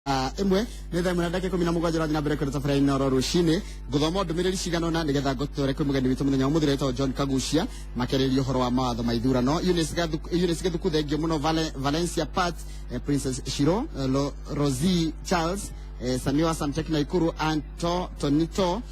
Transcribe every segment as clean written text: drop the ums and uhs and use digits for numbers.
Ĩmwe nĩ thaa 1 na ndagĩka 17. Ũrathiĩ na mbere kwĩra tabarĩra Inooro rũcinĩ. Ngũthoma ndũmĩrĩri cigana ũna nĩgetha ngũtware kwĩ mũgeni witũ mũthenya wa ũmũthĩ ũrĩa wĩtagwo John Kagucia, makĩarĩrĩria ũhoro wa mawatho ma ithurano. Eunice Eunice Gĩthuku, thengio mũno. Valencia Pat, Princess Shiro, Rosie Charles, Samiwa Samtek Naikuru, Anto Tonito,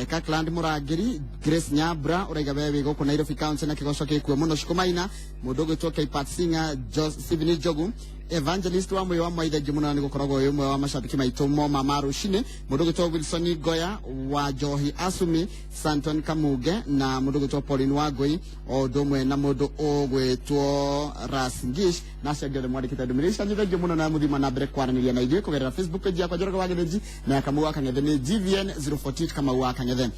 Kirkland Murangiri, Grace Nyabra ũraiga we wĩ gũkũ Nairobi County na kĩgoco gĩkuo mũno. Shikumaina, mũndũ ũgwĩtwo Kpat Singer, Stephen Njogu, Evangelist wa Mwĩ wa Mwai, thengiũ mũno nĩ gũkoragwo wĩ ũmwe wa macambĩki maitũ moma ma rũcinĩ. Mũndũ ũgwĩtwo Wilson Goya wa Njohi, Asumi Santon Kamunge, na mũndũ ũgwĩtwo Pauline Wangũi, o ũndũ ũmwe na mũndũ ũgwĩtwo Rasngish na acio angĩ othe mwandĩkĩte ndũmĩrĩri cianyu, thengiũ mũno na mũthima na mbere kwaranĩria na ithuĩ kũgerera Facebook page yakwa Njoroge wa Gĩthĩnji na ya Kamau wa Kang'ethe nĩ GVN 048 Kamau wa Kang'ethe.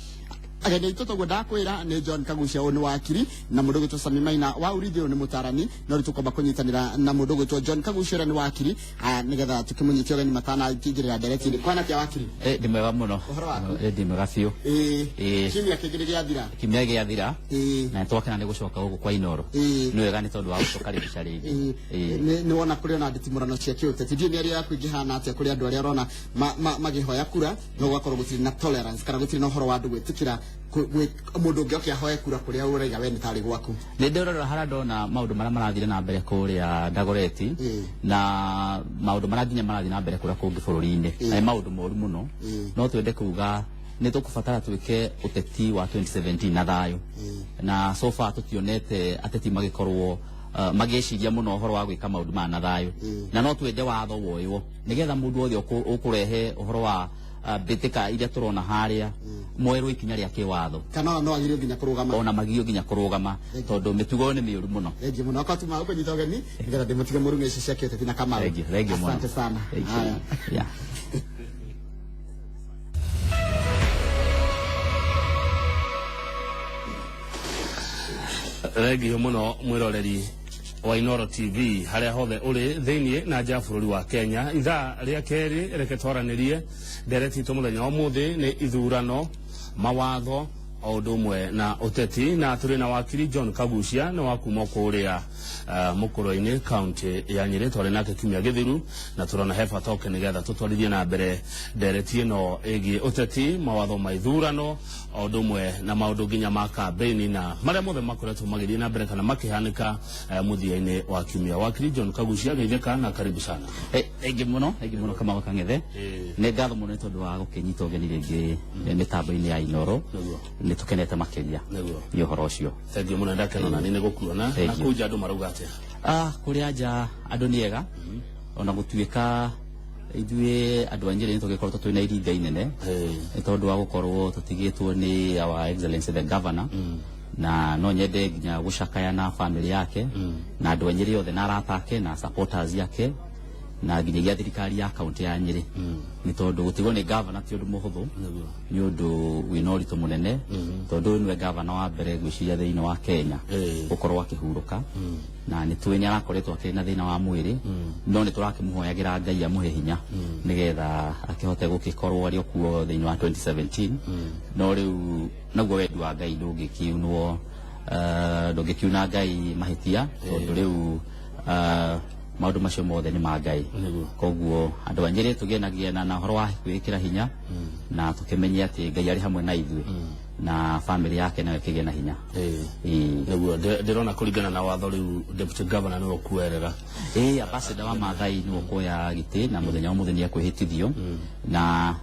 Ageni aitũ toguo ndakwĩra nĩ John Kagucia, ũyũ nĩ wakiri, na mũndũ ũgwĩtwo Sami Maina wa Urithi, ũyũ nĩ mũtarani. No rĩu tũkwamba kũnyitanĩra na mũndũ ũgwĩtwo John Kagucia ũrĩa nĩ wakiri, nĩgetha tũkĩmũnyitie ũgeni matanakĩingĩrĩra ndereti-inĩ. Kwana atĩa, wakiri? Ndĩ mwega mũno. Ũhoro waku? Ndĩ mwega biũ. Kiumia kĩngĩ nĩ gĩathira. Kiumia gĩathira na nĩtwakena nĩ gũcoka gũkũ kwa Inooro. Nĩ wega nĩ tondũ wa gũtũkaribisha rĩngĩ. Nĩ wona kũrĩ ona nditimũrano cia kĩũteti, ndiũĩ mĩario yaku ĩngĩhana atĩa kũrĩ andũ arĩa ũrona makĩhoya kura no gũgakorwo gũtirĩ na tolerance kana gũtirĩ na ũhoro wa andũ gwĩtĩkĩra mũndũ ũngĩ oke ahoe kura kũrĩa ũraiga we nĩ tarĩ gwaku. Nĩ ndĩrorera harĩa ndona maũndũ marĩa marathire na mbere kũrĩa Dagoretti na maũndũ marĩa nginya marathiĩ na mbere kũrĩa kũngĩ bũrũri-inĩ, na nĩ maũndũ moru mũno. No twende kuga nĩ tũkũbatara twĩke ũteti wa 2017 na thayũ, na so far tũtionete ateti magĩkorwo magĩciria mũno ũhoro wa gwĩka maũndũ maya na thayũ. Na no twende watho woywo nĩgetha mũndũ wothe ũkũrehe ũhoro wa mbĩtĩka iria tũrona harĩa moerwo ikinya rĩa kĩwatho. Kana ona no agĩrĩirwo nginya kũrũgama. Ona magio nginya kũrũgama, tondũ mĩtugo nĩ mĩũru mũno. Thengiũ mũno. Akatuma ũkũnyita ũgeni nĩgetha ndĩmũtige mũrung'e ici cia kĩũteti na Kamau. Thengiũ, thengiũ mũno. Asante sana. Thank you. Haya. Yeah. Thengio muno mwiroreri wa Inoro TV haria hothe uri thiini na nja ya bururi wa Kenya. Ithaa ria keri reke twaranirie ndereti itu muthenya wa muthi ni ithurano, mawatho o ũndũ ũmwe na ũteti, na tũrĩ na wakiri John Kagucia, nĩ wa kuma kũrĩa Mũkũrwe-inĩ, kaunti ya Nyĩrĩ. Twarĩ nake kiumia gĩthiru na tũrona he bata oke nĩgetha tũtwarithie na mbere ndereti ĩno ĩgiĩ ũteti, mawatho ma ithurano o ũndũ ũmwe na maũndũ nginya ma kambĩini na marĩa mothe makoretwo magĩthiĩ na mbere kana makĩhanĩka mũthia-inĩ wa kiumia. Wakiri John Kagucia, geithĩka na karibu sana. Thengiũ mũno, thengiũ mũno Kamau Kang'ethe. Nĩ ngatho mũno nĩ tondũ wa gũkĩnyita ũgeni rĩngĩ mĩtambo-inĩ ya Inooro. Nĩ tũkenete makĩria nĩ ũhoro ũcio. Thengiũ mũno, ndakena na nĩ gũkuona na Thengiũ. kũu nja andũ marauga atĩa? Kũrĩa nja andũ nĩ ega, ona gũtuĩka ithuĩ andũ a Nyĩrĩ nĩ tũgĩkoretwo twĩna iringa inene nĩ tondũ wa gũkorwo tũtigĩtwo nĩ Our Excellency the Governor, na no nyende nginya gũcakaya na family yake na andũ a Nyĩrĩ othe na arata ake na supporters yake na nginyagia thirikari ya kaunti ya Nyĩrĩ, nĩ tondũ gũtigwo nĩ governor ti ũndũ mũhũthũ. Nĩ ũndũ wĩna ũritũ mũnene, tondũ ũyũ nĩwe governor wa mbere ngwĩciria thĩinĩ wa Kenya gũkorwo akĩhurũka, na nĩ tũĩ nĩ arakoretwo akĩrĩ na thĩna wa mwĩrĩ, no nĩ tũrakĩmũhoyagĩra Ngai amũhe hinya nĩgetha akĩhote gũgĩkorwo arĩ o kuo thĩinĩ wa 2017. No rĩu naguo wendi wa Ngai ndũngĩkiunwo, ndũngĩkiuna Ngai mahĩtia, tondũ rĩu maũndũ macio mothe nĩ ma Ngai. Koguo andũ a Nyĩrĩ tũgĩe na ũhoro wa kwĩĩkĩra hinya na tũkĩmenye atĩ Ngai arĩ hamwe na ithuĩ na family yake nayo ĩkĩgĩe na hinya. Nĩguo ndĩrona kũringana na watho rĩu deputy governor nĩwe ũkuerera. Ĩĩ, ambassador wa Maathai nĩwe ũkuoya gĩtĩ, na mũthenya wa mũthenya nĩekwĩhĩtithio. Na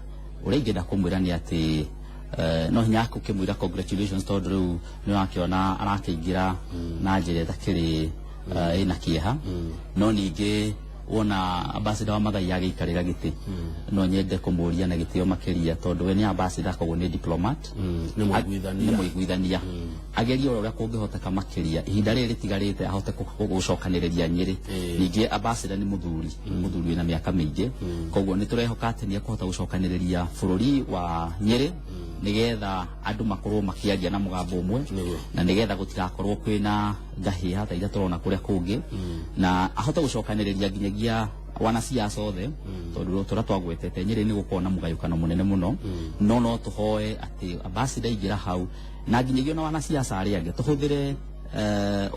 ũrĩa ingĩenda kũmwĩra nĩ atĩ no hinya gũkĩmwĩra congratulations, tondũ rĩu nĩ ũrakĩona arakĩingĩra na njĩra ĩtakĩrĩ ĩna kĩeha. No ningĩ wona ambassador wa Maathai agĩikarĩra gĩtĩ, no nyende kũmũria na gĩtĩo makĩria, tondũ we nĩ ambassador, koguo nĩ diplomat. Nĩ mũiguithania. Nĩ mũiguithania. Agerie oro ũrĩa kũngĩhoteka makĩria ihinda rĩrĩ rĩtigarĩte ahote gũcokanĩrĩria Nyĩrĩ. Ningĩ ambassador nĩ mũthuri, nĩ mũthuri wĩna mĩaka mĩingĩ, koguo nĩ tũrehoka atĩ nĩ ekũhota gũcokanĩrĩria bũrũri wa Nyĩrĩ nĩgetha andũ makorwo makĩaria na mũgambo ũmwe na nĩgetha gũtigakorwo kwĩna ngahĩha ta iria tũrona kũrĩa kũngĩ, na ahote gũcokanĩrĩria nginyagia wanasiasa othe, tondũ tũrĩa twagwetete Nyĩrĩ nĩ gũkorwo na mũgayũkano mũnene mũno. No tũhoe atĩ ambassador aingĩra hau na nginyagia ona wanasiasa arĩa angĩ tũhũthĩre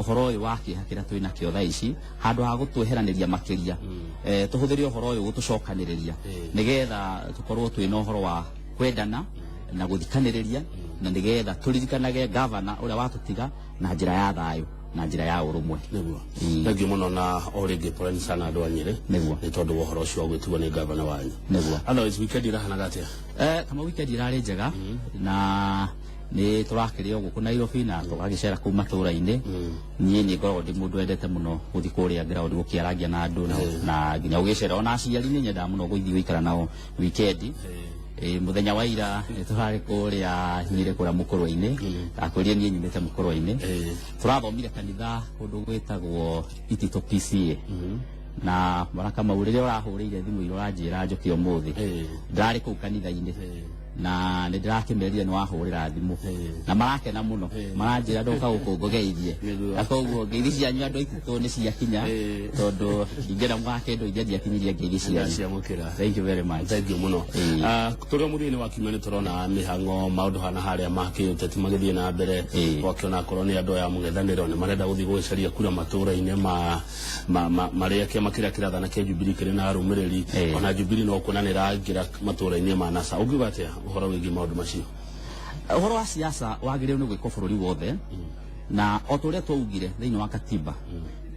Ũhoro ũyũ wa kĩeha kĩrĩa twĩ nakĩo thaa ici, handũ ha gũtweheranĩria makĩria, tũhũthĩre ũhoro ũyũ gũtũcokanĩrĩria, nĩgetha tũkorwo twĩna ũhoro wa kwendana na gũthikanĩrĩria, na nĩgetha tũririkanage gavana ũrĩa watũtiga na njĩra ya thayũ na njĩra ya ũrũmwe. Nĩguo. Thengiũ mũno, na o rĩngĩ poleni sana andũ a Nyĩrĩ nĩ tondũ wa ũhoro ũcio wa gwĩtigwo nĩ gavana wanyu. Otherwise, weekend irahanaga atĩa? Kama weekend irarĩ njega, na nĩ tũrakĩrĩ o gũkũ Nairobi na tũgagĩcera kũu matũra-inĩ. Niĩ nĩ ngoragwo ndĩ mũndũ wendete mũno gũthiĩ kũrĩa ground gũkĩarangia na andũ, na nginya gũgĩcera ona aciari nĩ nyendaga mũno gũthiĩ gũikara nao weekend. Mũthenya wa ira nĩ tũrarĩ kũrĩa Nyĩrĩ, kũrĩa Mũkũrwe-inĩ. Ndakwĩrire niĩ nyumĩte Mũkũrwe-inĩ. Tũrathomire kanitha kũndũ gwĩtagwo Itito PCA, na Bwana Kamau, rĩrĩa ũrahũrĩire thimũ ira ũranjĩra njũke ũmũthĩ, ndĩrarĩ kũu kanitha-inĩ na nĩ ndĩrakĩmerire nĩ wahũrĩra thimũ, na marakena mũno, maranjĩra ndoka gũkũ ngũgeithie. Na koguo ngeithi cianyu andũ aitũ nĩ ciakinya, tondũ ndingĩenda mũgakĩndũ india ndiakinyirie ngeithi cianyu. Ndaciamũkĩra. Thank you very much. Thank you mũno. Tũrĩ o mũthia-inĩ wa kiumia, nĩ tũrona mĩhang'o maũndũ hana harĩa ma kĩũteti magĩthiĩ na mbere. Wakĩona akorwo nĩ andũ aya mũng'ethanĩro nĩ marenda gũthiĩ gũgĩcaria kura matũũra-inĩ ma marĩa kĩama kĩrĩa kĩrathana kĩa Jubilee kĩrĩ na arũmĩrĩri. Ona Jubilee no kuona nĩ ĩraingĩra matũũra-inĩ ma NASA. Ũngiuga atĩa ũhoro wĩgiĩ maũndũ macio? Ũhoro wa siasa wagĩrĩirwo nĩ gwĩkwo bũrũri wothe, na o ta ũrĩa twaugire thĩinĩ wa katiba,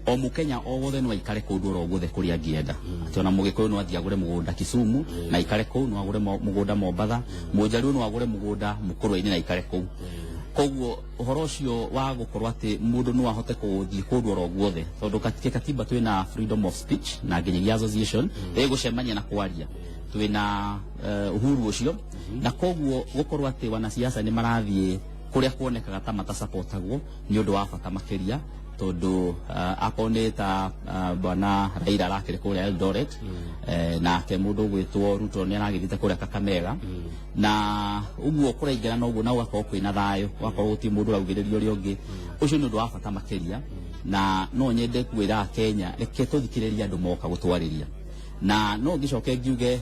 o Mũkenya o wothe no aikare kũndũ oro guothe kũrĩa angĩenda, atĩ ona Mũgĩkũyũ no athiĩ agũre mũgũnda Kisumu na aikare kũu, no agũre mũgũnda Mombatha, Mũjaruo no agũre mũgũnda Mũkũrwe-inĩ na aikare kũu. Koguo ũhoro ũcio wa gũkorwo atĩ mũndũ no ahote gũthiĩ kũndũ oro guothe, tondũ katiba twĩna freedom of speech na nginyagia association, ĩgũcemania na kwaria, twĩna uhuru ũcio. Na koguo gũkorwo atĩ wanasiasa nĩ marathiĩ kũrĩa kuonekaga ta matasapotagwo nĩ ũndũ wa bata makĩria, tondũ akorwo nĩ ta bwana Raila arakĩrĩ kũrĩa Eldoret, nake mũndũ ũgwĩtwo Ruto nĩ aragĩthiĩte kũrĩa Kakamega, na ũguo kũraingĩra ũguo, na ũgakorwo kwĩna thayũ, ũgakorwo gũtirĩ mũndũ ũraugĩrĩria ũrĩa ũngĩ. Ũcio nĩ ũndũ wa bata makĩria, na no nyende kwĩra Kenya, reke tũthikĩrĩrie andũ moka gũtwarĩria. Na no ngĩcoke ngiuge,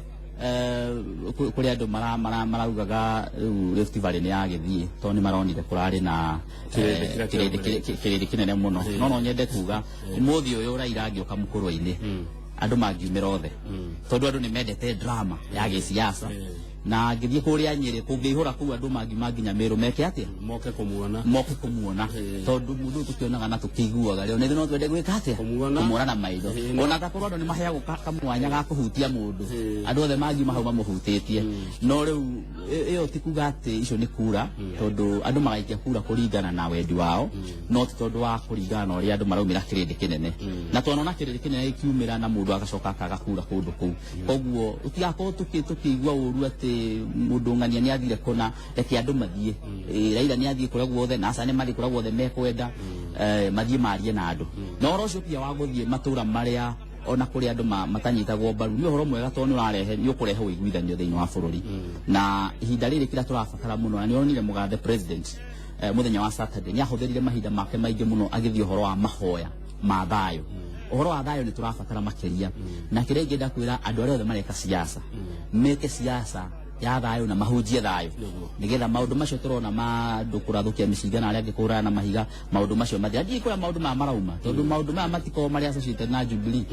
kũrĩ andũ maraugaga rĩu Rift Valley nĩ yagĩthiĩ, tondũ nĩ maronire kũrarĩ na Kĩrĩndĩ kĩrĩa kĩrĩndĩ kĩnene mũno. No nyende kuga ũmũthĩ ũyũ Raila angĩũka Mũkũrwe-inĩ, andũ mangiumĩra othe, tondũ andũ nĩ mendete drama ya gĩsiasa. Na ngĩthiĩ kũrĩa Nyĩrĩ, kũngĩihũra kũu, andũ mangiuma nginya Mĩrũ meke atĩa? Moke kũmuona. Moke kũmuona, tondũ mũndũ ũyũ tũkĩonaga na tũkĩiguaga rĩo, nĩ no twende gwĩka atĩa? Kũmuona. Kũmuona na maitho. Ona takorwo andũ nĩ maheagwo kamwanya ga kũhutia mũndũ, andũ othe mangiuma hau mamũhutĩtie. No rĩu ĩyo ti kuga atĩ icio nĩ kura, tondũ andũ magaikia kura kũringana na wendi wao, no ti tondũ wa kũringana na ũrĩa andũ maraumĩra kĩrĩndĩ kĩnene. Na twanona kĩrĩndĩ kĩnene gĩkiumĩra na mũndũ agacoka akaga kura kũndũ kũu. Koguo tũtigakorwo tũkĩigua ũru atĩ mũndũ ng'ania nĩ athire kũna. Reke andũ mathiĩ. Raila nĩ athiĩ kũrĩa guothe, na aca nĩ mathiĩ kũrĩa guothe mekwenda, mathiĩ marie na andũ. Na ũhoro ũcio pia wa gũthiĩ matũra marĩa ona kũrĩa andũ matanyitagwo mbaru nĩ ũhoro mwega, tondũ nĩ ũrarehe, nĩ ũkũrehe ũiguithanio thĩinĩ wa bũrũri. Na ihinda rĩrĩ kĩrĩa tũrabatara mũno, na nĩ ũronire mũgathe president, mũthenya wa Saturday nĩ ahũthĩrire mahinda make maingĩ mũno agĩthiĩ ũhoro wa mahoya ma thayũ. Ũhoro wa thayũ nĩ tũrabatara makĩria. Na kĩrĩa ingĩenda kwĩra andũ arĩa othe mareka siasa, meke siasa ya thayũ na mahunjie thayũ, nĩgetha maũndũ macio tũrona ma andũ kũrathũkia mĩcinga na arĩa angĩ kũhũrana na mahiga, maũndũ macio mathira. Ndiĩ kũrĩa maũndũ maya marauma, tondũ maũndũ maya matikoragwo marĩ associated na Jubilee.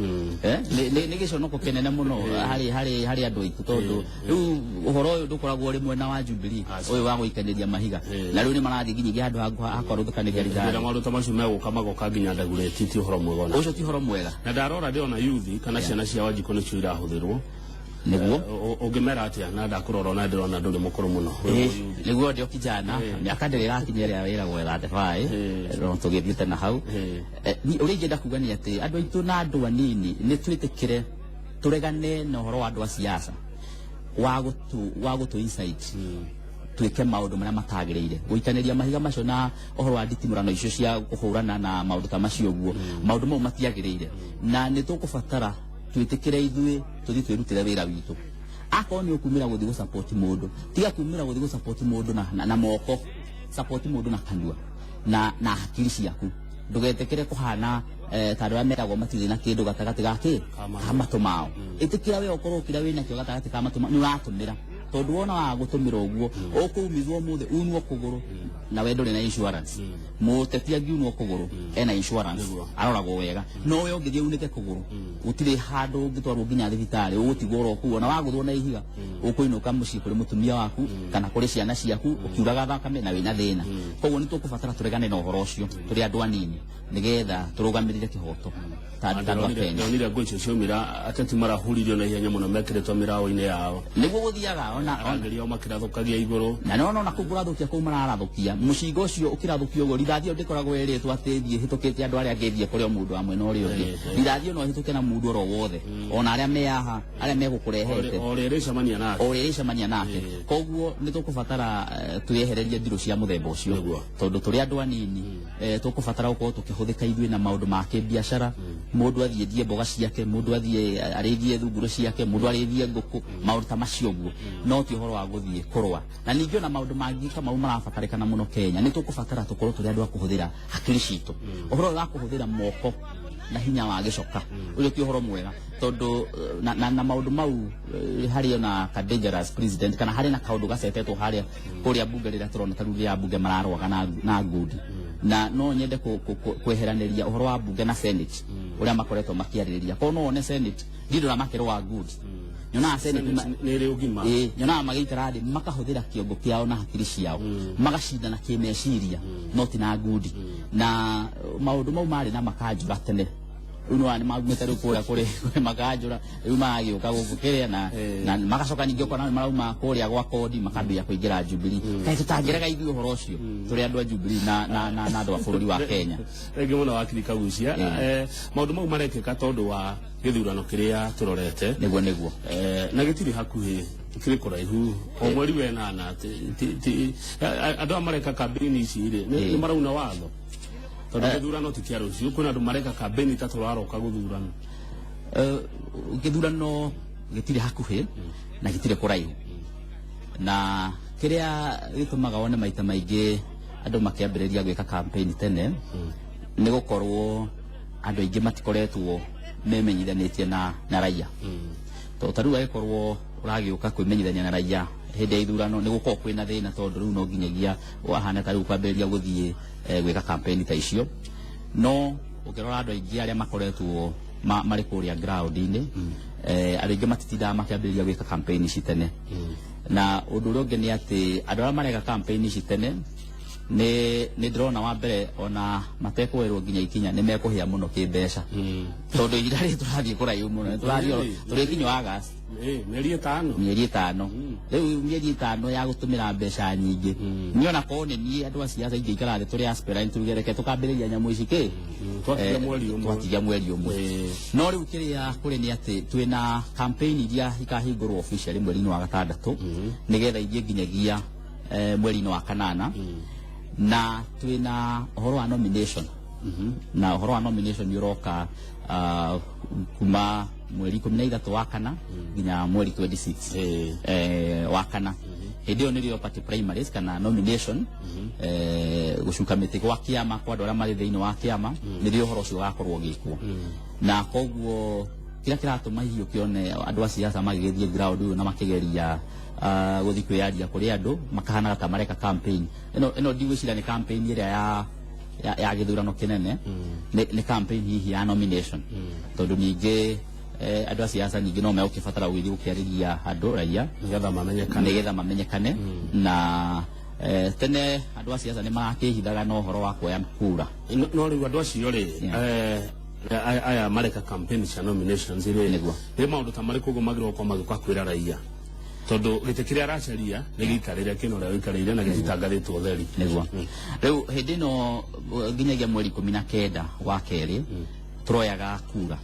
Nĩ gĩconoko kĩnene mũno harĩ andũ aitũ, tondũ rĩu ũhoro ũyũ ndũkoragwo ũrĩ mwena wa Jubilee, ũyũ wa gũikanĩria mahiga, na rĩu nĩ marathiĩ nginyagia handũ ha kwarũthũkanĩria Rĩrĩa rithathi. Maũndũ ta macio megũka magoka nginya ndagureti, ti ũhoro mwega ona. Ũcio ti ũhoro mwega. Na ndarora ndĩrona yuthi kana ciana cia Wanjikũ nĩcio irahũthĩrwo. Nĩguo. Ũngĩmera atĩa? Na ndakũrora ona ndĩrona ndũrĩ mũkũrũ mũno. Wĩ mũyuthi. Nĩguo, ndio kijana, mĩaka ndĩrĩ ĩrakinya ĩrĩa wĩragwo 35, no tũgĩthiĩte na hau. Niĩ ũrĩa ingĩenda kuga nĩ atĩ andũ aitũ na andũ anini nĩ twĩtĩkĩre tũregane na ũhoro wa andũ a siasa wa gũtũ incite twĩke maũndũ marĩa matagĩrĩire, gũikanĩria mahiga macio na ũhoro wa nditimũrano icio cia kũhũrana na maũndũ ta macio ũguo. Maũndũ mau matiagĩrĩire, na nĩ tũkũbatara twĩtĩkĩre ithuĩ tũthiĩ twĩrutĩre wĩra witũ. Akorwo nĩ ũkumĩra gũthiĩ gũsupport mũndũ, tiga kumĩra gũthiĩ gũsupport mũndũ na moko, support mũndũ na kanua na hakiri ciaku. Ndũgetĩkĩre kũhana ta andũ arĩa meragwo matirĩ na kĩndũ gatagatĩ ga kĩ ka matũ mao. Ĩtĩkĩra we ũkorwo kĩrĩa wĩnakĩo gatagatĩ ka matũ mao nĩ ũratũmĩra, tondũ wona waga gũtũmĩra ũguo, ũkũumithwo ũmũthĩ unwo kũgũrũ. Na we ndũrĩ na insurance. Mũteti angiunwo kũgũrũ ena insurance, aroragwo wega, no we ũngĩthiĩ unĩke kũgũrũ gũtirĩ handũ ũngĩtwarwo nginya thibitarĩ, ũgũtigwo oro kũu. Ona wagũthwo na ihiga, ũkũinũka mũciĩ kũrĩ mũtumia waku kana kũrĩ ciana ciaku ũkiuraga thakame na wĩna thĩna. Koguo nĩ tũkũbatara tũregane na ũhoro ũcio tũrĩ andũ anini, nĩgetha tũrũgamĩrĩre kĩhoto ta andũ a Kenya. Ndonire nguo icio ciaumĩra, ateti marahuririo na ihenya mũno mekĩrĩtwo mĩraũ-inĩ yao. Nĩguo gũthiaga ona Arangĩri ao makĩrathũkagia igũrũ. Na nona ona kũu kũrathũkia, kũu mararathũkia mũcinga ũcio ũkĩrathũkio ũguo, rithathi ĩyo ndĩkoragwo ĩrĩtwo atĩ thiĩ hĩtũkĩte andũ arĩa angĩ, thiĩ kũrĩ o mũndũ wa mwena ũrĩa ũngĩ. Rithathi ĩyo no ĩhĩtũke na mũndũ oro wothe, ona arĩa me haha, arĩa megũkũrehete. O rĩrĩ ĩcemania nake. O ũrĩa ĩcemania nake. Koguo nĩ tũkũbatara twĩyehererie ndirũ cia mũthemba ũcio, tondũ tũrĩ andũ anini, tũkũbatara gũkorwo tũkĩhũthĩka ithuĩ na maũndũ ma kĩbiacara. Mũndũ athiĩ endie mboga ciake, mũndũ athiĩ arĩithie thunguru ciake, mũndũ arĩithie ngũkũ, maũndũ ta macio ũguo, no ti ũhoro wa gũthiĩ kũrũa. Na ningĩ ona maũndũ mangĩ ta mau marabatarĩkana mũno Kenya, nĩ tũkũbatara tũkorwo tũrĩ andũ a kũhũthĩra hakiri citũ. Ũhoro ũyũ wa kũhũthĩra moko na hinya wa gĩcoka, ũcio ti ũhoro mwega, tondũ na maũndũ mau, harĩ ona ka dangerous president kana harĩ na kaũndũ gacetetwo harĩa kũrĩa bunge, rĩrĩa tũrona ta rĩu rĩrĩa bunge mararũaga na ngundi. Na no nyende kweheranĩria ũhoro wa bunge na Senate ũrĩa makoretwo makĩarĩrĩria. Korwo no wone Senate, ndindora makĩrũa ngundi, nyonaga Senate Nĩ ĩrĩ ũgima. Ĩĩ, nyonaga magĩikara thĩ makahũthĩra kĩongo kĩao na hakiri ciao, magacindana kĩmeciria, no ti na ngundi. Na maũndũ mau marĩ na makanjũra tene, rĩu nĩwona nĩ maumĩte rĩu kũrĩa kũrĩ makanjũra, rĩu maragĩũka gũkũ kĩrĩa na, na magacoka ningĩ ũkona nĩ marauma kũrĩa gwa kodi makambia kũingĩra Jubilee. Kaĩ tũtangĩrega ithuĩ ũhoro ũcio tũrĩ andũ a Jubilee na andũ a bũrũri wa Kenya? Rĩngĩ mũno, wakiri Kagucia. Maũndũ mau marekĩka tondũ wa gĩthurano kĩrĩa tũrorete. Nĩguo. Na gĩtirĩ hakuhĩ, kĩrĩ kũraihu, o mweri wenana. Andũ aya mareka kambĩini ici rĩ, nĩ marauna watho, tondũ gĩthurano ti kĩa rũciũ. Kwĩna andũ mareka kambĩini ta tũraroka gũthurana. Gĩthurano gĩtirĩ hakuhĩ na gĩtirĩ kũraihu, na kĩrĩa gĩtũmaga wone maita maingĩ andũ makĩambĩrĩria gwĩka campaign tene nĩ gũkorwo andũ aingĩ matikoretwo memenyithanĩtie na raia, tondũ ta rĩu angĩkorwo ũragĩũka kwĩmenyithania na raia hĩndĩ ya ithurano, nĩ gũkorwo kwĩna thĩna, tondũ rĩu no nginyagia wahana ta rĩu kwambĩrĩria gũthiĩ gwĩka campaign ta icio. No ũkĩrora andũ aingĩ arĩa makoretwo marĩ kũrĩa ground-inĩ, andũ aingĩ matitindaga makĩambĩrĩria gwĩka campaign ici tene. Na ũndũ ũrĩa ũngĩ nĩ atĩ andũ arĩa mareka campaign ici tene, nĩ ndĩrona wa mbere, ona matekwoerwo nginya ikinya, nĩ mekũhĩa mũno kĩmbeca, tondũ ihinda rĩrĩ tũrathiĩ kũraihu mũno, tũrathiĩ tũrĩkinya August. Mĩeri 5. Mĩeri 5 rĩu, mĩeri 5 ya gũtũmĩra mbeca nyingĩ. Niĩ ona korwo nĩ niĩ, andũ a siasa ingĩikara thĩ tũrĩ aspirant, tuge reke tũkambĩrĩria nyamũ ici kĩ Twatigia mweri ũmwe. Twatigia mweri ũmwe. No rĩu kĩrĩa kũrĩ nĩ atĩ twĩna campaign iria ikahingũrwo officially mweri-inĩ wa gatandatũ, nĩgetha ithiĩ nginyagia mweri-inĩ wa kanana. Na twĩna ũhoro wa nomination, na ũhoro wa nomination nĩ ũroka kuma mweri 13 wa kana nginya mweri 26 wa kana. Hĩndĩ ĩyo nĩrĩo party primaries kana nomination, gũcuka mĩtĩ gwa kĩama kwa andũ arĩa marĩ thĩinĩ wa kĩama, nĩrĩo ũhoro ũcio ũgakorwo ũgĩkwo. Na koguo kĩrĩa kĩratũma hihi ũkĩone andũ a siasa magĩgĩthiĩ ground ũyũ na makĩgeria gũthiĩ kwĩyaria kũrĩ andũ, makahanaga ta mareka campaign ĩno, ndigwĩciria nĩ campaign ĩrĩa ya gĩthurano kĩnene, nĩ campaign hihi ya nomination, tondũ ningĩ andũ a siasa ningĩ no megũkĩbatara gũgĩthiĩ gũkĩarĩria andũ raia nĩgetha mamenyekane. Nĩgetha mamenyekane. Na tene andũ a siasa nĩ marakĩhithaga na ũhoro wa kuoya kura. No rĩu andũ acio rĩ, aya mareka campaign cia nominations rĩ, nĩ maũndũ ta marĩkũ ũguo magĩrĩirwo gũkorwo magĩũka kwĩra raia, tondũ gĩtĩ kĩrĩa aracaria nĩ gĩikarĩre kĩno ũrĩa ũikarĩire na gĩtitangathĩtwo ũtheri? Nĩguo. Rĩu hĩndĩ ĩno nginyagia mweri 19 wa kerĩ tũroyaga kura.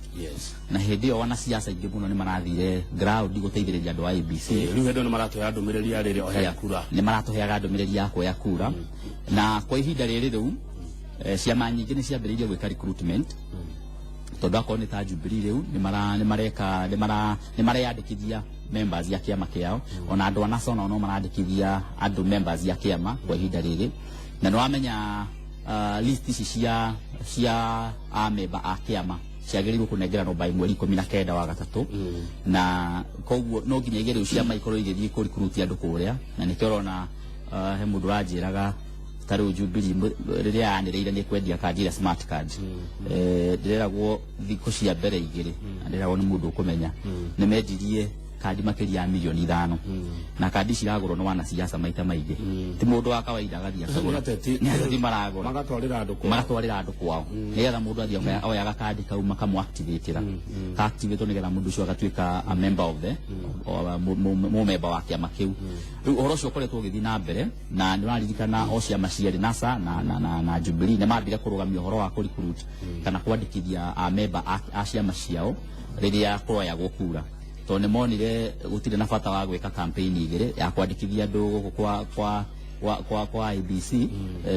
Na hĩndĩ ĩyo wanasiasa aingĩ mũno nĩ marathire ground gũteithĩrĩria andũ a IEBC. Rĩu hĩndĩ ĩyo nĩ maratũhe ndũmĩrĩri ya rĩrĩ ohe kura. Nĩ maratũheaga ndũmĩrĩri ya kuoya kura. Na kwa ihinda rĩrĩ rĩu, ciama nyingĩ nĩ ciambĩrĩirie gwĩka recruitment, tondũ akorwo nĩ ta Jubilee rĩu nĩ mara nĩ mareka nĩ mara nĩ mareyandĩkithia members ya kĩama kĩao. Ona andũ a NASA onao no marandĩkithia andũ members ya kĩama kwa ihinda rĩrĩ. Na nĩ wamenya list ici cia amemba a kĩama ciagĩrĩirwo kũnengeranwo by mweri 19 wa gatatũ. Na koguo no nginya rĩu ciama ikorwo igĩthiĩ kũ recruit andũ kũrĩa. Na nĩkĩo ũrona he mũndũ ũranjĩraga Ta rĩu Jubilee rĩrĩa yanĩrĩire nĩ kwendia kandi ira smart card, ndĩreragwo thikũ cia mbere 2, na ndĩreragwo nĩ mũndũ ũkũmenya, nĩ mendirie kandi makĩria ya mirioni 5, na kandi ciragũrwo nĩ wanasiasa maita maingĩ, ti mũndũ wa kawaida agathiĩ akagũra. Nĩ ateti. Nĩ ateti maragũra. Magatwarĩra andũ kwao. Magatwarĩra andũ kwao nĩgetha mũndũ athiĩ oyaga kandi kau makamũ-activate-ĩra, ka-activate nĩgetha mũndũ ũcio agatuĩka a member of the mũmemba wa kĩama kĩu. Rĩu ũhoro ũcio ũkoretwo ũgĩthiĩ na mbere, na nĩ ũraririkana o ciama cierĩ, NASA na Jubilee, nĩ mambire kũrũgamia ũhoro wa kũrecruit kana kwandĩkithia amemba a ciama ciao rĩrĩa kũroyagwo kura, tondũ nĩ monire gũtirĩ na bata wa gwĩka campaign igĩrĩ ya kwandĩkithia andũ gũkũ kwa IEBC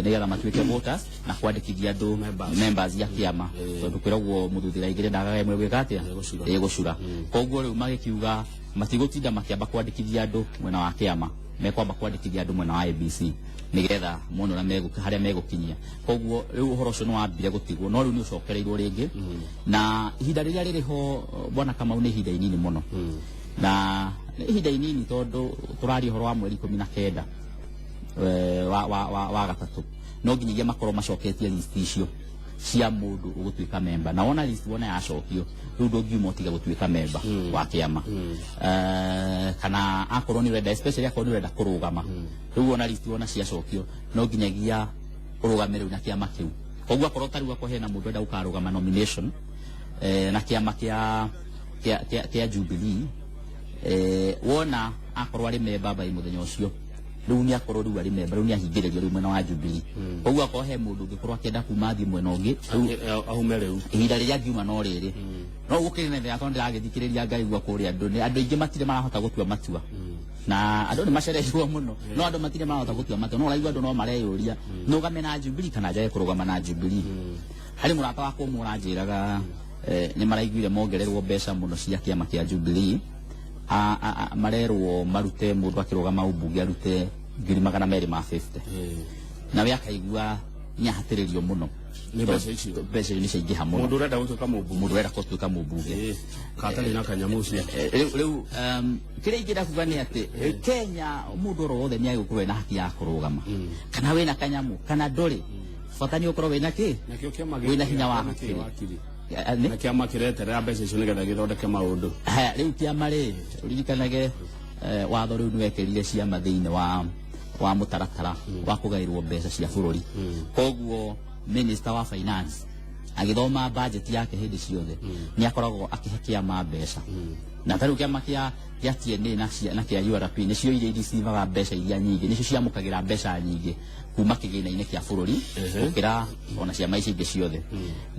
nĩgetha matuĩke voters na kwandĩkithia andũ Members. Members ya kĩama, tondũ kwĩragwo mũthuthĩra igĩrĩ ndagaga ĩmwe gwĩka atĩa? Ĩgũcura. Ĩgũcura. Koguo rĩu magĩkiuga matigũtinda makĩamba kwandĩkithia andũ mwena wa kĩama, mekwamba kwandĩkithia andũ mwena wa IEBC nĩgetha mone ũrĩa harĩa megũkinyia. Koguo rĩu ũhoro ũcio nĩ wambire gũtigwo, no rĩu nĩ ũcokereirwo rĩngĩ, na ihinda rĩrĩa rĩrĩ ho, bwana Kamau, nĩ ihinda inini mũno, na nĩ ihinda inini tondũ tũraria ũhoro wa mweri 19 wa gatatũ. No nginyagia makorwo macoketie list icio cia mũndũ ũgũtuĩka memba, na wona list wona yacokio, rĩu ndũngiuma ũtige gũtuĩka memba wa kĩama, kana akorwo nĩ ũrenda, especially akorwo nĩ ũrenda kũrũgama. Rĩu wona list wona ciacokio, no nginyagia ũrũgame rĩu na kĩama kĩu. Koguo akorwo ta rĩu akorwo hena mũndũ ũrenda gũkarũgama nomination na kĩama kĩa Jubilee, wona akorwo arĩ memba bai mũthenya ũcio, rĩu nĩ akorwo rĩu arĩ memba, rĩu nĩ ahingĩrĩrio rĩu mwena wa Jubilee. Koguo akorwo he mũndũ ũngĩkorwo akĩenda kuma athiĩ mwena ũngĩ rĩu, Aume rĩu. Ihinda rĩrĩa ngiuma no rĩrĩ no gũkĩrĩ na thĩna, tondũ ndĩragĩthikĩrĩria ngaigua kũrĩa andũ nĩ andũ aingĩ matirĩ marahota gũtua matua, na andũ nĩ macereirwo mũno, no andũ matirĩ marahota gũtua matua, no ũraigua andũ no mareyũria, nũgame na Jubilee kana njage kũrũgama na Jubilee. Harĩ mũrata wakwa ũmwe ũranjĩraga, nĩ maraiguire mongererwo mbeca mũno cia kĩama kĩa Jubilee. Marerwo marute mũndũ akĩrũgama ũmbunge arute 250,000, nawe akaigua nĩahatĩrĩrio mũno. Nĩ mbeca icio. Mbeca icio nĩ ciaingĩha mũno. Mũndũ ũrenda gũtuĩka mũmbunge. Mũndũ ũrenda gũtuĩka mũmbunge. Katarĩ na kanyamũ ũcio. Rĩu kĩrĩa ingĩenda kuga nĩ atĩ Kenya mũndũ oro wothe nĩ agĩkorwo ena haki ya kũrũgama, kana wĩna kanyamũ kana ndũrĩ, bata nĩ ũkorwo wĩna kĩ? Nakĩo kĩama Wĩna hinya wa kĩama kĩ hakiri. Wakiri. Nĩ? Na kĩama kĩreterera mbeca icio nĩgetha gĩthondeke maũndũ. Haya, rĩu kĩama rĩ, ũririkanage watho rĩu nĩ wekĩrire ciama thĩinĩ wa mũtaratara wa kũgaĩrwo mbeca cia bũrũri. Koguo minister wa finance agĩthoma budget yake hĩndĩ ciothe nĩ akoragwo akĩhe kĩama mbeca, na tarĩu kĩama kĩa TNA na kĩa URP nĩcio iria iricivaga mbeca iria nyingĩ, nĩcio ciamũkagĩra mbeca nyingĩ kuma kĩgĩna-inĩ kĩa bũrũri gũkĩra ona ciama ici ingĩ ciothe.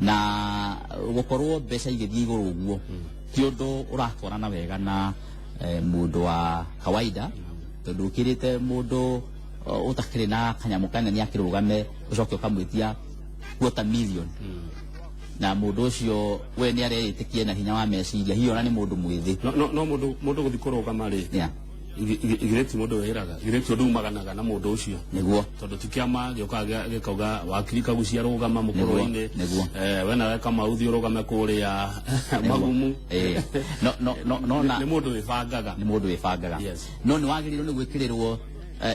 Na gũkorwo mbeca igĩthiĩ igũrũ ũguo ti ũndũ ũratwarana wega na mũndũ wa kawaida, tondũ ũkĩrĩte mũndũ ũtakĩrĩ na kanyamũ kanene akĩrũgame, ũcoke ũkamwĩtia quarter million, na mũndũ ũcio we nĩ areĩtĩkia na hinya wa meciria, hihi ona nĩ mũndũ mwĩthĩ. No mũndũ gũthiĩ kũrũgama rĩ, igĩrĩ ti mũndũ wĩraga, igĩrĩ ti ũndũ umaganaga na mũndũ ũcio, tondũ ti kĩama gĩũkaga gĩkauga wakiri Kagucia rũgama mũkũrũ-inĩ. We nawe Kamau thiĩ ũrũgame kũrĩa Magumu. No na Nĩ mũndũ wĩbangaga. Nĩ mũndũ wĩbangaga. No nĩ wagĩrĩirwo nĩ gwĩkĩrĩrwo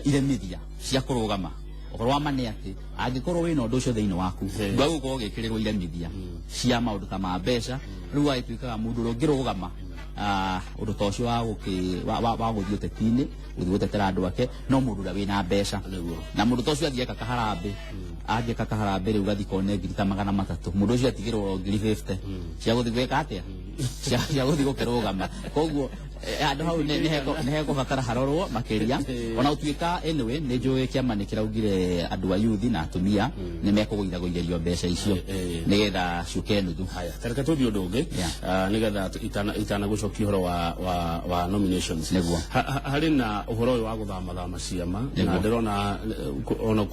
iremithia cia kũrũgama. Ũhoro wa ma nĩ atĩ angĩkorwo wĩna ũndũ ũcio thĩinĩ waku, ndwagĩrĩirwo gũkorwo ũgĩkĩrĩrwo iremithia cia maũndũ ta ma mbeca. Rĩu wagĩtuĩkaga mũndũ ũrĩa ũngĩrũgama ũndũ ta ũcio wa gũthiĩ ũteti-inĩ, gũthiĩ gũtetera andũ ake, no mũndũ ũrĩa wĩna mbeca. Na mũndũ ta ũcio athiĩ eka kaharambĩ, angĩka kaharambĩ rĩu gathi kone ngiri ta 300, mũndũ ũcio atigĩrwo ngiri 50 cia gũthiĩ gwĩka atĩa, cia gũthiĩ gũkĩrũgama. Koguo handũ hau nĩ hekũbatara harorwo makĩria. Ona gũtuĩka anyway nĩ njũĩ kĩama nĩ kĩraugire andũ a youth na atumia nĩ mekũgũithagũithĩrio mbeca icio nĩgetha ciũke nuthu. Haya, tareke tũthiĩ ũndũ ũngĩ, nĩgetha itanagũcokia ũhoro wa nominations. Harĩ na ũhoro ũyũ wa gũthamathama ciama, na ndĩrona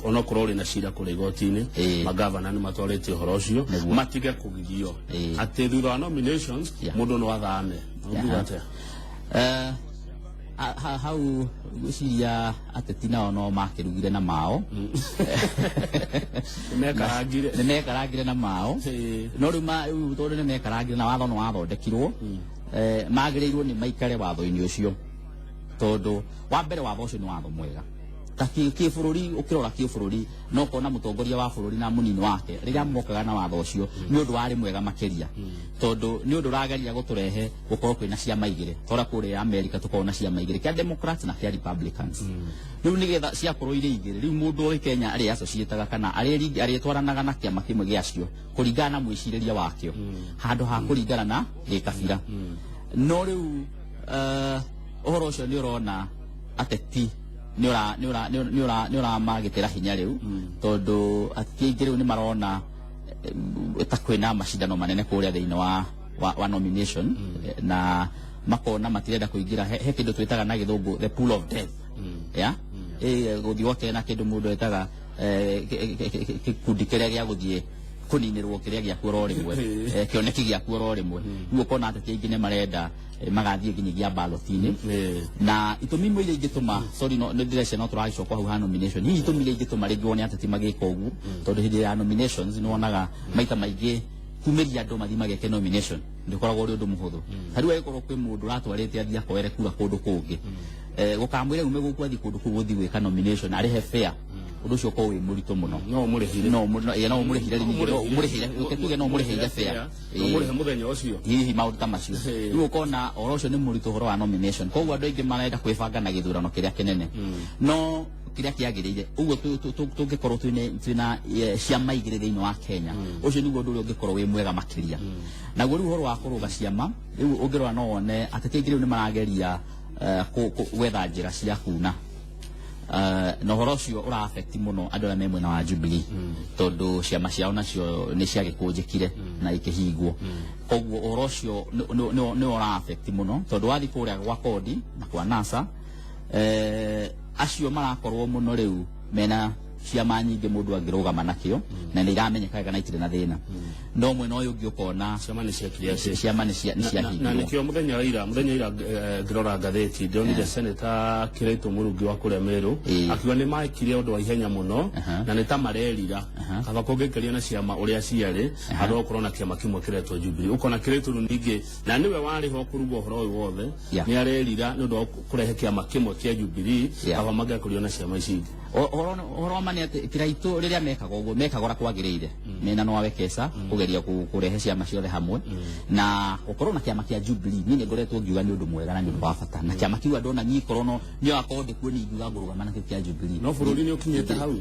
onokorwo ũrĩ na cira kũrĩa igoti-inĩ, magavana nĩ matwarĩte ũhoro ũcio matige kũgirio atĩ thutha wa nominations mũndũ no athame. Ũngiuga atĩa? Hau ngwĩciria ateti nao no makĩrugire na mao. Mekarangire. Nĩ mekarangire na mao. No rĩu rĩu tondũ nĩ mekarangire na watho nĩ wathondekirwo, magĩrĩirwo nĩ maikare watho-inĩ ũcio, tondũ wa mbere watho ũcio nĩ watho mwega. Ta kĩbũrũri, ũkĩrora kĩbũrũri no kona mũtongoria wa bũrũri na mũnini wake rĩrĩa mokaga na watho ũcio, nĩ ũndũ warĩ mwega makĩria, tondũ nĩ ũndũ ũrageria gũtũrehe gũkorwo kwĩna ciama igĩrĩ, tora kũrĩa America tũkorwo na ciama igĩrĩ, kĩa Democrats na kĩa Republicans. Rĩu nĩgetha ciakorwo irĩ igĩrĩ, rĩu mũndũ ũrĩ Kenya arĩ associataga kana arĩtwaranaga na kĩama kĩmwe gĩacio kũringana na mwĩcirĩrie wakĩo, handũ ha kũringana na gĩkabira. No rĩu ũhoro ũcio nĩ ũrona ateti nĩ ũramagitĩra hinya rĩu, tondũ ateti aingĩ rĩu nĩ marona ta kwĩna macindano manene kũrĩa thĩinĩ wa nomination, na makona matirenda kũingĩra he kĩndũ twĩtaga na gĩthũngũ the pool of death, ya gũthiĩ gwake na kĩndũ mũndũ etaga gĩkundi kĩrĩa gĩa gũthiĩ kũninĩrwo kĩrĩa gĩaku oro rĩmwe, kĩoneki gĩaku oro rĩmwe. Rĩu ũkona ateti aingĩ nĩ marenda magathiĩ nginyagia ballot-inĩ. Na itũmi imwe iria ingĩtũma, sorry, no nĩ ndĩreciria no tũragĩcoka hau ha nomination, hihi itũmi iria ingĩtũma rĩngĩ wone ateti magĩka ũguo, tondũ hĩndĩ ya nominations nĩ wonaga maita maingĩ kumĩria andũ mathiĩ mageke nomination ndũkoragwo ũrĩ ũndũ mũhũthũ. Ta rĩu angĩkorwo kwĩ mũndũ ũratwarĩte athiĩ akoere kura kũndũ kũngĩ, gũkamwĩra ume gũkũ athiĩ kũndũ kũu gũthiĩ gwĩka nomination arĩhe fare, ũndũ ũcio ũkorwo wĩ mũritũ mũno. No mũrĩhire. No ũmũrĩhire rĩngĩ, no ũmũrĩhire, reke tuge no ũmũrĩhĩire fare. No mũrĩhe mũthenya ũcio. Hihi maũndũ ta macio. Rĩu ũkona ũhoro ũcio nĩ mũritũ, ũhoro wa nomination, koguo andũ aingĩ marenda kwĩbanga na gĩthurano kĩrĩa kĩnene. No kĩrĩa kĩagĩrĩire ũguo tũngĩkorwo twĩna ciama igĩrĩ thĩinĩ wa Kenya, ũcio nĩguo ũndũ ũrĩa ũngĩkorwo wĩ mwega makĩria. Naguo rĩu ũhoro wa kũrũga ciama, rĩu ũngĩrora no wone ateti aingĩ rĩu nĩ marageria gwetha njĩra cia kuna. Na ũhoro ũcio ũra affect mũno andũ arĩa me mwena wa Jubilee, tondũ ciama ciao nacio nĩ ciagĩkũnjĩkire na ikĩhingwo. Koguo ũhoro ũcio nĩ ũra affect mũno, tondũ wathiĩ kũrĩa gwa Kodi na kwa NASA, acio marakorwo mũno rĩu mena ciama nyingĩ mũndũ angĩrũgama nakĩo na nĩ iramenyeka wega na itirĩ na thĩna. No mwena ũyũ ũngĩ ũkona ciama nĩ ciekire atĩ ciama nĩ na ciahingirwo. Nĩkĩo mũthenya wa ira ngĩrora ngathĩti ndĩronire Senator Kĩraitũ Mũrungi wa kũrĩa Meru akiuga nĩ mekire ũndũ wa ihenya mũno na nĩ ta marerira kaba kũngĩkaria na ciama ũrĩa ciarĩ handũ ha gũkorwo na kĩama kĩmwe kĩretwo Jubilee. Ũkona Kĩraitũ rĩu ningĩ na nĩwe warĩ ho kũruga ũhoro ũyũ wothe, nĩ arerira nĩ ũndũ wa kũrehe kĩama kĩmwe kĩa Jubilee, kaba mangĩakorirwo na ciama ici ingĩ. Ũhoro wa ma nĩ atĩ Kĩraitũ rĩrĩa mekaga ũguo mekaga ũrĩa kwagĩrĩire mena no Wekesa kũgeria kũrehe ciama ciothe hamwe na gũkorwo na kĩama kĩa Jubilee. Niĩ nĩ ngoretwo ngiuga nĩ ũndũ mwega na nĩ ũndũ wa bata, na kĩama kĩu andũ ona niĩ korwo no niĩ akorwo ndĩkuo nĩ ingiuga ngũrũgama nakĩo kĩa Jubilee. No bũrũri nĩ ũkinyĩte hau.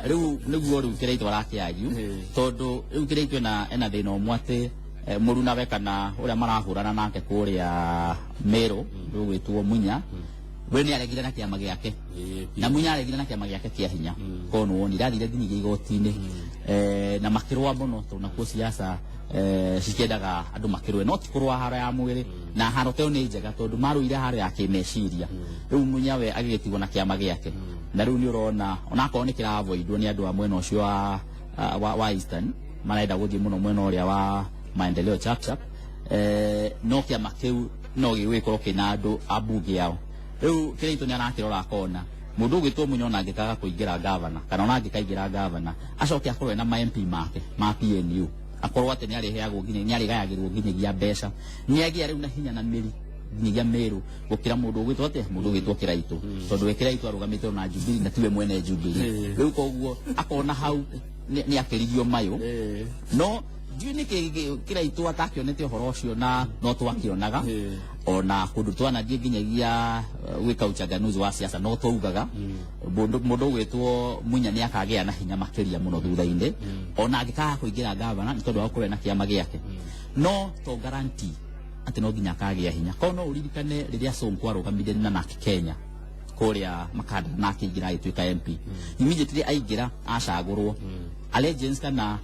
Rĩu nĩguo rĩu Kĩraitũ arakĩagiu, tondũ rĩu Kĩraitũ ena thĩna ũmwe atĩ mũrunawe kana ũrĩa marahũrana nake kũrĩa Meru rũgwĩtwo Munya, we nĩ aregire na kĩama gĩake, na Munya aregire na kĩama gĩake kĩa hinya. Korwo nĩ wonire athire nginyagia igoti-inĩ, na makĩrũa mũno, tondũ nakuo siasa citiendaga andũ makĩrũe, no ti kũrũa haro ya mwĩrĩ, na haro ta ĩyo nĩ njega tondũ marũire haro ya kĩmeciria. Rĩu Munya we agĩgĩtigwo na kĩama gĩake, na rĩu nĩ ũrona onakorwo nĩ kĩravoidwo nĩ andũ a mwena ũcio wa Eastern, marenda gũthiĩ mũno mwena ũrĩa wa Maendeleo Chapchap, no kĩama kĩu no gĩgũgĩkorwo kĩna andũ a mbunge ao. Rĩu Kĩraitũ nĩ arakĩrora akona mũndũ ũgwĩtwo Munya ona angĩkaga kũingĩra gavana kana ona angĩkaingĩra gavana acoke akorwo ena ma MP make ma PNU, akorwo atĩ nĩ arĩheagwo nginya nĩ arĩgayagĩrwo nginyagia mbeca, nĩ agĩa rĩu na hinya na mĩri nginyagia Meru gũkĩra mũndũ ũgwĩtwo atĩa, mũndũ ũgwĩtwo Kĩraitũ, tondũ we Kĩraitũ arũgamĩte na Jubilee na tiwe mwene Jubilee. Rĩu koguo akona hau nĩ akĩrigio mayũ. No ndiũĩ nĩkĩ Kĩraitũ atakĩonete ũhoro ũcio, na no twakĩonaga ona kũndũ twanathiĩ nginyagia gwĩka uchanganuzi wa siasa, no twaugaga mũndũ ũgwĩtwo Munya nĩ akagĩa na hinya makĩria mũno thutha-inĩ ona angĩkaga kũingĩra gavana, nĩ tondũ wa gũkorwo na kĩama gĩake. No to guarantee atĩ no nginya akagĩa hinya. Korwo no ũririkane rĩrĩa Sonko arũgamire na Narc Kenya kũrĩa Makanda na akĩingĩra agĩtuĩka MP, immediately aingĩra acagũrwo allegiance kana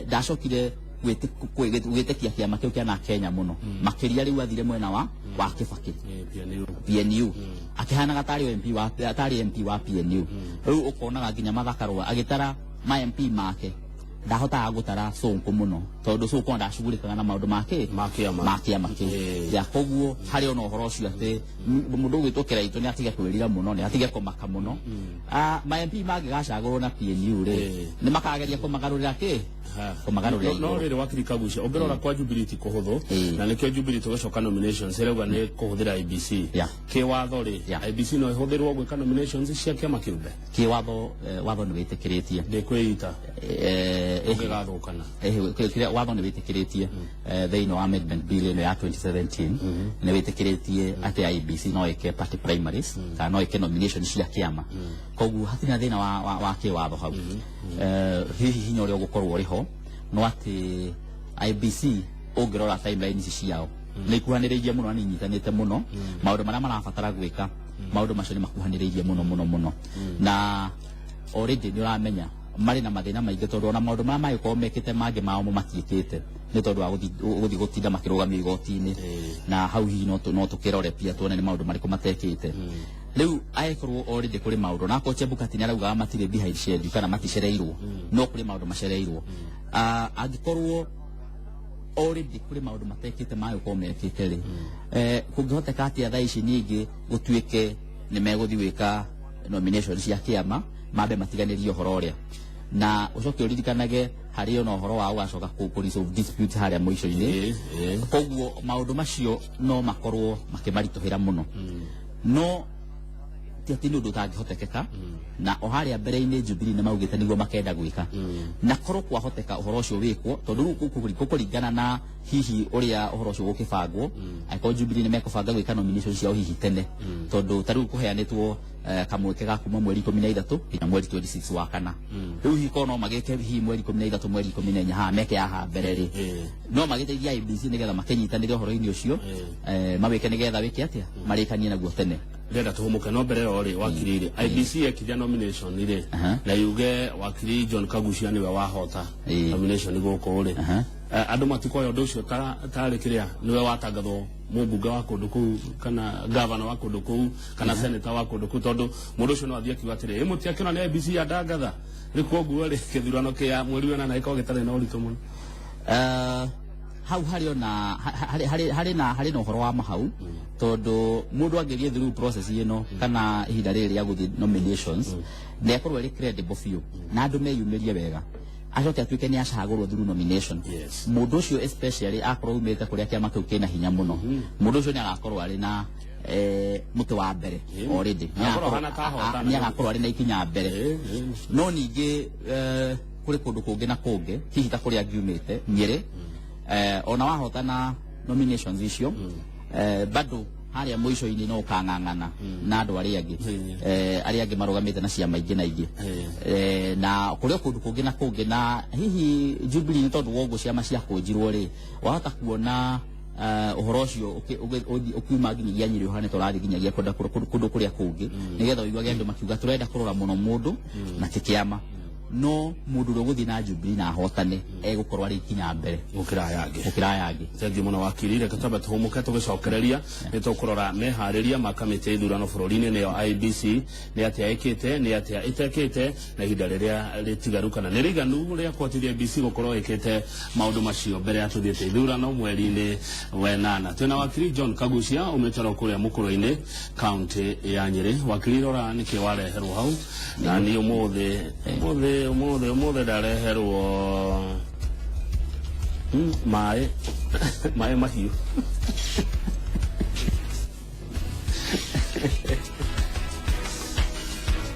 ndacokire gwĩtĩkia kĩama kĩu kĩa Narc Kenya mũno makĩria. Rĩu athire mwena wa Kibaki. PNU. PNU, akĩhanaga tarĩ MP wa tarĩ MP wa PNU. Rĩu ũkonaga nginya Martha Karua agĩtara ma MP make. Ndahotaga gũtara Sonko mũno tondũ Sonko ndacugurĩkaga na maũndũ make Ma kĩama. Ma kĩama kĩu. Ya koguo harĩ ona ũhoro ũcio atĩ mũndũ ũgwĩtwo Kĩraitũ nĩ atige kwĩrira mũno, nĩ atige kũmaka mũno. Ma MP mangĩgacagũrwo na PNU rĩ, nĩ makageria kũmagarũrĩra kĩ, kũmagarũrĩra No igũrũ. Rĩrĩ, wakiri Kagucia, ũngĩrora kwa Jubilee ti kũhũthũ, na nĩkĩo Jubilee tũgĩcoka nominations ĩrauga nĩ kũhũthĩra IEBC. Kĩwatho rĩ, IEBC no ĩhũthĩrwo gwĩka nominations cia kĩama kĩũmbe? Kĩwatho, watho nĩ wĩtĩkĩrĩtie. Ndĩkwĩita ũngĩgathũkana. Kĩrĩa watho nĩ wĩtĩkĩrĩtie, thĩinĩ wa amendment bill ĩno ya 2017 nĩ wĩtĩkĩrĩtie atĩ IEBC no ĩke party primaries kana no ĩke nomination cia kĩama. Koguo hatirĩ na thĩna wa kĩwatho hau. Hihi hinya ũrĩa ũgũkorwo ũrĩ ho no atĩ IEBC, ũngĩrora timeline ici ciao, nĩ ikuhanĩrĩirie mũno na nĩ inyitanĩte mũno. Maũndũ marĩa marabatara gwĩka, maũndũ macio nĩ makuhanĩrĩirie mũno mũno mũno, na already nĩ ũramenya marĩ na mathĩna maingĩ, tondũ ona maũndũ marĩa mangĩkorwo mekĩte mangĩ mao mo matiĩkĩte nĩ tondũ wa gũthiĩ gũtinda makĩrũgamio igoti-inĩ. Na hau hihi no tũkĩrore pia tuone nĩ maũndũ marĩkũ matekĩte. Rĩu angĩkorwo already kũrĩ maũndũ, na akorwo Chebukati nĩ araugaga matirĩ behind schedule kana maticereirwo, no kũrĩ maũndũ macereirwo. Angĩkorwo already kũrĩ maũndũ matekĩte magĩkorwo mekĩte rĩ, kũngĩhoteka atĩa thaa ici ningĩ gũtuĩke nĩ megũthiĩ gwĩka nomination cia kĩama, mambe matiganĩrie ũhoro ũrĩa? Na ũcoke ũririkanage harĩ ona ũhoro wa ũgacoka kũ resolve dispute harĩa mũico-inĩ. Koguo maũndũ macio no makorwo makĩmaritũhĩra mũno, no ti atĩ nĩ ũndũ ũtangĩhotekeka. Na o harĩa mbere-inĩ Jubilee nĩ maugĩte nĩguo makenda gwĩka, na korwo kwahoteka ũhoro ũcio wĩkwo, tondũ rĩu gũkũringana na hihi ũrĩa ũhoro ũcio ũgũkĩbangwo. Angĩkorwo Jubilee nĩ mekũbanga gwĩka nomination ciao hihi tene, tondũ ta rĩu kũheanĩtwo kamweke ga kuma mweri 13 nginya mweri 26 wa kana, rĩu hihi korwo no magĩke hihi mweri 13, mweri 14 haha meke haha mbere rĩ, no magĩteithia IEBC nĩgetha makĩnyitanĩre ũhoro-inĩ ũcio, mawĩke nĩgetha wĩke atĩa, marĩkanie naguo tene. Ndĩrenda tũhũmũke, no mbere ĩyo rĩ, wakiri rĩ, IEBC yekithia nomination rĩ, na yuge wakiri John Kagucia nĩwe wahota nomination gũkũ rĩ, andũ matikoya ũndũ ũcio tarĩ kĩrĩa nĩwe watangathwo mũmbunge wa kũndũ kũu kana gavana wa kũndũ kũu kana senator wa kũndũ kũu, tondũ mũndũ ũcio no athiĩ akiuga atĩrĩ, ĩ mũtiakĩona nĩ IEBC yandangatha rĩ? Koguo rĩ, gĩthurano kĩa mweri wa ĩnana gĩkorwo gĩtarĩ na ũritũ mũno. Hau harĩ ona harĩ na ũhoro wa mahau, tondũ mũndũ angĩthiĩ through process ĩno kana ihinda rĩrĩ rĩa gũthiĩ nominations na ĩkorwo ĩrĩ credible biũ na andũ meyumĩrie wega, acoke atuĩke nĩ acagũrwo through nomination, mũndũ ũcio, especially akorwo umĩte kũrĩa kĩama kĩu kĩna hinya mũno, mũndũ ũcio nĩ agakorwo arĩ na mũtĩ wa mbere already. Nĩ Agakorwo ahana ta ahotana. Nĩ agakorwo arĩ na ikinya mbere. No ningĩ kũrĩ kũndũ kũngĩ na kũngĩ, hihi ta kũrĩa ngiumĩte Nyĩrĩ, ona wahotana nominations icio, bado harĩa mũico-inĩ no ũkang'ang'ana na andũ arĩa angĩ, arĩa angĩ marũgamĩte na ciama ingĩ na ingĩ. Na kũrĩ o kũndũ kũngĩ na kũngĩ, na hihi Jubilee nĩ tondũ wa ũguo ciama ciakũnjirwo rĩ, wahota kuona ũhoro ũcio ũkiuma nginyagia Nyĩrĩ ũhane ta ũrathiĩ nginyagia kwenda kũndũ kũrĩa kũngĩ, nĩgetha ũiguage andũ makiuga tũrenda kũrora mũno mũndũ na ti kĩama. No mũndũ ũrĩa ũgũthiĩ na Jubilee na ahotane egũkorwo arĩ ikinya mbere gũkĩra aya angĩ. Gũkĩra aya angĩ. Thengiũ mũno, wakiri. Reke twambe tũhũmũke, tũgĩcokereria nĩ tũkũrora meharĩria ma kamĩtĩ ya ithurano bũrũri-inĩ, nĩyo IEBC, nĩ atĩa ĩkĩte, nĩ atĩa ĩtekĩte, na ihinda rĩrĩa rĩtigaru kana nĩ rĩiganu rĩa kũhotithia IEBC gũkorwo ĩkĩte maũndũ macio mbere ya tũthiĩte ithurano mweri-inĩ wenana. Twĩna wakiri John Kagucia umĩte ro kũrĩa mũkũrũ-inĩ, kaunti ya Nyĩrĩ. Wakiri, rora nĩkĩ wareherwo hau. Na niĩ ũmũthĩ ndareherwo maĩ mahiũ.